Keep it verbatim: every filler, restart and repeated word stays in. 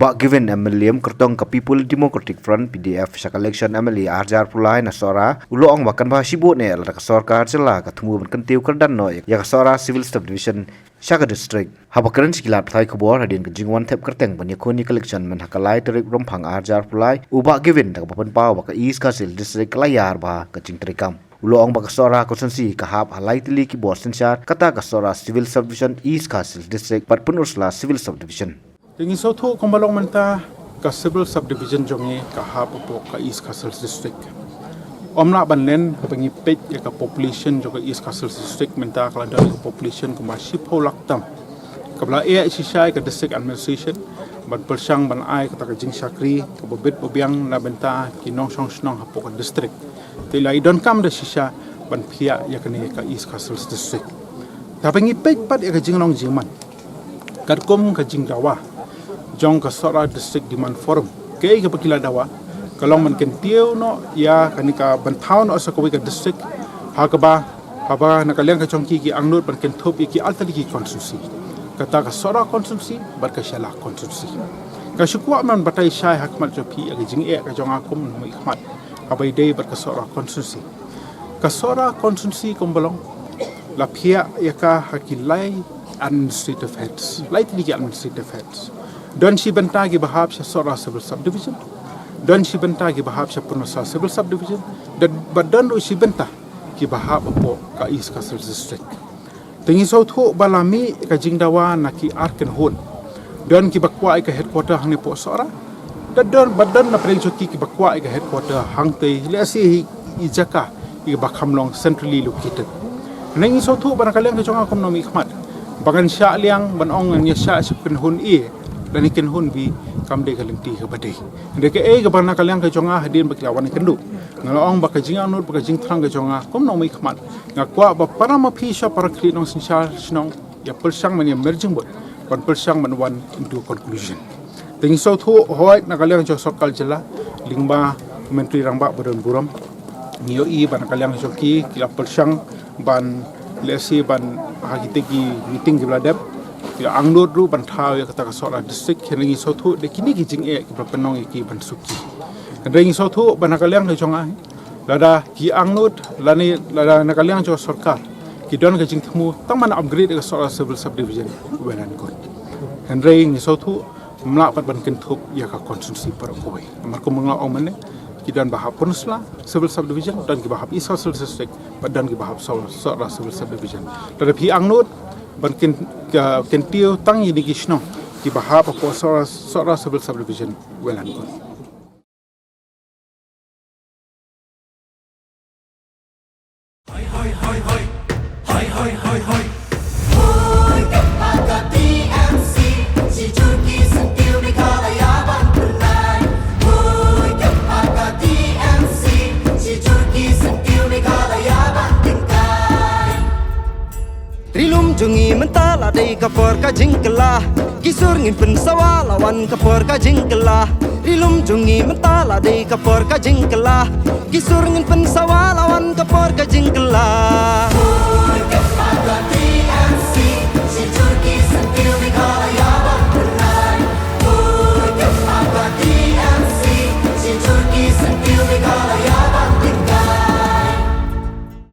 Bah Gavin M Mylliem, kyrtong ka People Democratic Front, P D F, sha ka election M L A arhajar arphew lai na Sohra, u la ong ba kan bha shibun eh lada ka sorkar jylla ka thmu ban kyntiew kyrdan noh ïa ka Sohra Civil Subdivision sha ka district. Haba kren sha ki lad pathai khubor hadien ka jingwan thep kyrteng ban ïakhun ïa ka election myn ha ka lai tarik Rymphang arhajar arphew lai, u Bah Gavin da kaba pynpaw ba ka East Khasi Hills District ka la ïar bha ka jingtrei kam. U la ong ba ka Sohra constituency ka hap ha lai tylli ki bor synshar, kata ka Sohra Civil Subdivision, East Khasi Hills District bad Pynursla Civil Subdivision. Te ngi sngewthuh kumba long mynta ka Civil Subdivision jong ngi ka hap hapoh ka East Khasi Hills District. Ym lah ban len haba ngi peit ïa ka population jong ka East Khasi Hills District mynta ka la don ka population kumba shiphew lak tam. Kaba la eh shisha ïa ka District Administration ban pyrshang ban ai kata ka jingshakri kaba bit ba biang na bynta ki nongshong shnong hapoh ka district. Te la i donkam da shisha ban phiah ïa kane ka East Khasi Hills District. Te haba ngi peit pat ïa ka jinglong jingman katkum ka jingdawa jong ka Sohra District Demand Forum, kaei kaba ki la dawa ka long ban kyntiew noh ïa kane ka, ban thaw noh sa kawei ka district ha kaba, haba na ka liang ka jong ki ki angnud ban kynthup ïa ki artylli ki constituency, kata ka Sohra constituency bad ka Shella constituency. Nga shu kwah ban batai shai ha khmat jong phi ïa ka jingeh ka jong nga kum u nongmihkhmat haba ïadei bad ka Sohra constituency. Ka Sohra constituency kumba long la phiah ïa ka ha ki lai administrative heads, lai tylli ki administrative heads. Don shi bynta kiba hap sha Sohra Civil Subdivision, don shi bynta kiba hap sha Pynursla Civil Subdivision, bad don ruh shi bynta kiba hap hapoh ka East Khasi Hills District. Te ngi sngewthuh ba la mih ka jingdawa na ki ar kynhun. Don kiba kwah ïa ka headquarter hangne hapoh Sohra, da don, bad don na pdeng jong ki kiba kwah ïa ka headquarter hangtei, lehse hi i jaka iba kham long centrally located. Hynrei ngi sngewthuh ba na ka liang ka jong nga kum u nongmihkhmat, ba ngan shah liang ban ong ngan ïa shah sha kynhun A lane kynhun B, kam dei ka lynti kaba dei. Hynrei kaei kaba na ka liang ka jong nga hadien ba ki la wan ïakynduh, nga la ong ba ka jingangnud bad ka jingthrang ka jong nga kum u nongmihkhmat, nga kwah ba para maphi sha para khlieh nongsynshar shnong ïa pyrshang ban ïa merjing bad ban pyrshang ban wan into a conclusion. Te ngi sngewthuh hooid na ka liang jong sorkar jylla lyngba u Myntri Rangbah Badonburom, ngi ïohi ba na ka liang jong ki ki la pyrshang ban, lehse ban, ha kitei ki meeting kiba la dep, ki la angnud ruh ban thaw ïa kata ka Sohra District. Hynrei ngi sngewthuh da kine ki jingeh kiba pynlong ïa ki ban suki. Hynrei ngi sngewthuh ba na ka liang ka jong nga, lada ki angnud, lane lada na ka liang jong sorkar ki don ka jingthmu tang ban upgrade ïa ka Sohra Civil Subdivision, well and good. Hynrei ngi sngewthuh ym lah pat ban kynthup ïa ka constituency baroh kawei. Namar kumba nga la ong mynne, ki don ba hap Pynursla Civil Subdivision, don kiba hap East Khasi Hills District, bad don kiba hap Soh-, Sohra Civil Subdivision. Lada phi angnud ban kyn-, ka-, kyntiew tang ïa kine ki shnong kiba hap hapoh Sohra, Sohra Civil Subdivision, well and good. Ri lum jong ngi mynta la dei ka por ka jingkylla. Ki sur ngin pynsawa la wan ka por ka jingkylla. Ri lum jong ngi mynta la dei ka por ka jingkylla. Ki sur ngin pynsawa la wan ka por ka jingkylla.